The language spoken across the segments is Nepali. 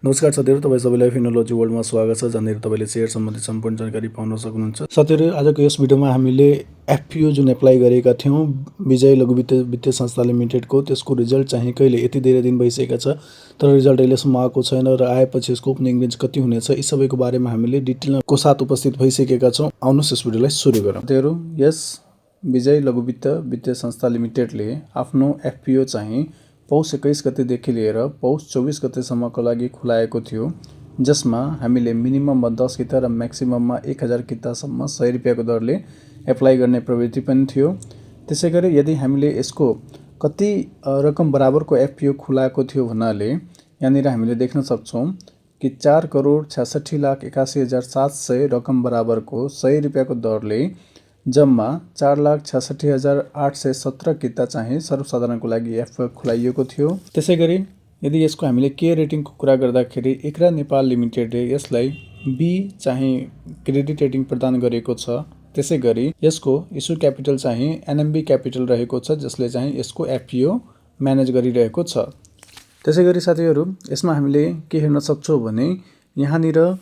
नमस्कार साथीहरु, तपाईं सबैलाई फिनोलोजी वर्ल्डमा स्वागत छ। जहाँनिर तपाईले शेयर सम्बन्धी सम्पूर्ण जानकारी पाउन सक्नुहुन्छ। साथीहरु, आजको यस भिडियोमा हामीले एफपीओ जुन एप्लाई गरेका थियौं विजय लघु वित्तीय संस्था लिमिटेडको, त्यसको रिजल्ट चाहिँ कहिले यति धेरै दिन भइसकेका छ तर रिजल्ट अहिलेसम्म आएको छैन र आएपछि यसको ओपनिङ रेन्ज कति हुनेछ, यी सबैको बारेमा हामीले डिटेलको साथ उपस्थित भइसकेका छौं। आउनुहोस् यस भिडियोलाई सुरु गरौँ। साथीहरु, यस विजय लघु वित्तीय संस्था लिमिटेडले आफ्नो एफपीओ चाहिँ पौष 21 गतेदेखि लिएर पौष 24 गतेसम्मको लागि खुलाएको थियो, जसमा हामीले मिनिमममा 10 किता र म्याक्सिमममा 1000 कितासम्म 100 रुपैयाँको दरले एप्लाई गर्ने प्रवृत्ति पनि थियो। त्यसैगरी यदि हामीले यसको कति रकम बराबरको एफपीओ खुलाएको थियो भन्नाले यहाँनिर हामीले देख्न सक्छौं कि 4,66,81,700 रकम बराबरको 100 रुपैयाँको दरले जम्मा 4,66,817 किता चाहिँ सर्वसाधारणको लागि एफपीओ खुलाइएको थियो। त्यसैगरी यदि यसको हामीले के रेटिङको कुरा गर्दाखेरि इक्रा नेपाल लिमिटेडले यसलाई बी चाहिँ क्रेडिट रेटिङ प्रदान गरेको छ। त्यसैगरी यसको इस्यु क्यापिटल चाहिँ एनएमबी क्यापिटल रहेको छ, जसले चाहिँ यसको एफपीओ म्यानेज गरिरहेको छ। त्यसैगरी साथीहरु, यसमा हामीले के हेर्न सक्छौं भने यहाँनिर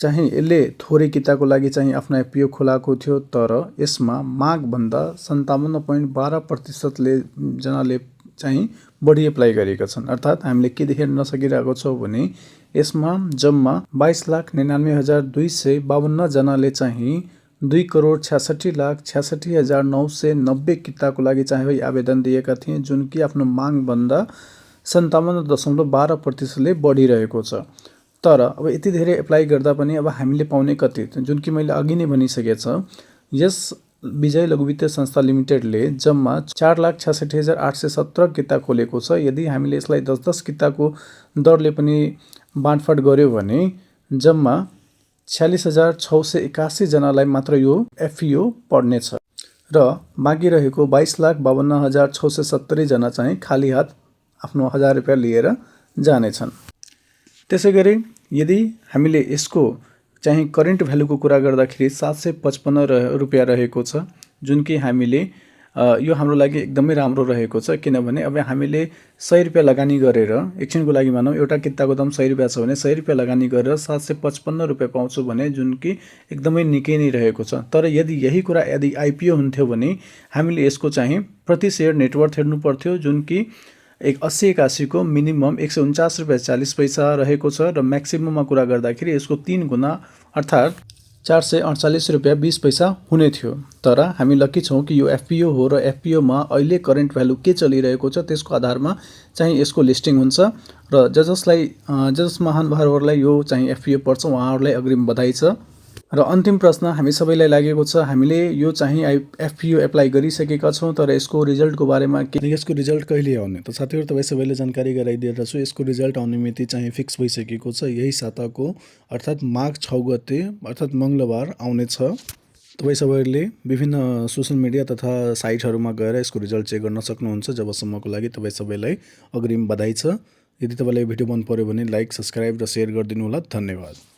चाहिँ यसले थोरै किताको लागि चाहिँ आफ्नो एफपीओ खुलाएको थियो, तर यसमा माग भन्दा 57.12% जनाले चाहिँ बढी एप्लाई गरेका छन्। अर्थात् हामीले के देख्न सकिरहेको छौं भने यसमा जम्मा 22,99,252 जनाले चाहिँ 2,66,66,990 किताको लागि चाहिँ आवेदन दिएका थिए, जुन कि आफ्नो माग भन्दा 57.12% ले बढिरहेको छ। तर अब यति धेरै एप्लाई गर्दा पनि अब हामीले पाउने कति, जुन कि मैले अघि नै भनिसकेको छ, यस विजय लघु वित्तीय संस्था लिमिटेडले जम्मा 4,66,817 किता खोलेको छ। यदि हामीले यसलाई 10-10 किताको दरले पनि बाँडफाँड गर्यो भने जम्मा 46,681 जनालाई मात्र यो एफपीओ पर्नेछ र बाँकी रहेको 22,52,670 जना चाहिँ खाली हात आफ्नो 1000 रुपैयाँ लिएर जानेछन्। त्यसैगरी यदि हामीले यसको चाहिँ करेन्ट भ्यालुको कुरा गर्दाखेरि 755 रुपैयाँ रहेको छ, जुन कि हामीले यो हाम्रो लागि एकदमै राम्रो रहेको छ। किनभने अब हामीले 100 रुपैयाँ लगानी गरेर एकछिनको लागि मानौं एउटा किताको दाम 100 रुपैयाँ छ भने 100 रुपैयाँ लगानी गरेर 755 रुपैयाँ पाउँछु भने जुन कि एकदमै निकै नै रहेको छ। तर यदि यही कुरा यदि आईपीओ हुन्थ्यो भने हामीले यसको चाहिँ प्रति शेयर नेटवर्थ हेर्नु पर्थ्यो, जुन कि 80-81 को मिनिमम 149 रुपैयाँ 40 पैसा रहेको छ र म्याक्सिमममा कुरा गर्दाखेरि यसको 3 गुना अर्थात् 448 रुपैयाँ 20 पैसा हुने थियो। तर हामी लकी छौं कि यो एफपीओ हो र एफपीओ मा अहिले करेन्ट भ्यालु के चलिरहेको छ त्यसको आधारमा चाहिँ यसको लिस्टिङ हुन्छ र जस महानुभावहरुलाई यो चाहिँ एफपीओ पर्छ उहाँहरुलाई अग्रिम बधाई छ। र अन्तिम प्रश्न हामी सबैलाई लागेको छ, हामीले यो चाहिँ एफपीओ एप्लाई गरिसकेका छौं तर यसको रिजल्टको बारेमा यसको रिजल्ट कहिले आउने? त साथीहरु, तपाई सबैले जानकारी गराइदिएर छु। यसको रिजल्ट आउने मिति चाहिँ फिक्स भइसकेको छ, यही साताको अर्थात् माघ 6 गते अर्थात् मंगलबार आउने छ। तपाई सबैले विभिन्न सोशल मिडिया तथा साइटहरुमा गएर यसको रिजल्ट चेक गर्न सक्नुहुन्छ। जबसम्मको लागि तपाई सबैलाई अग्रिम बधाई छ। यदि तपाईलाई भिडियो मन पर्यो भने लाइक, सब्स्क्राइब र शेयर गरिदिनु होला। धन्यवाद।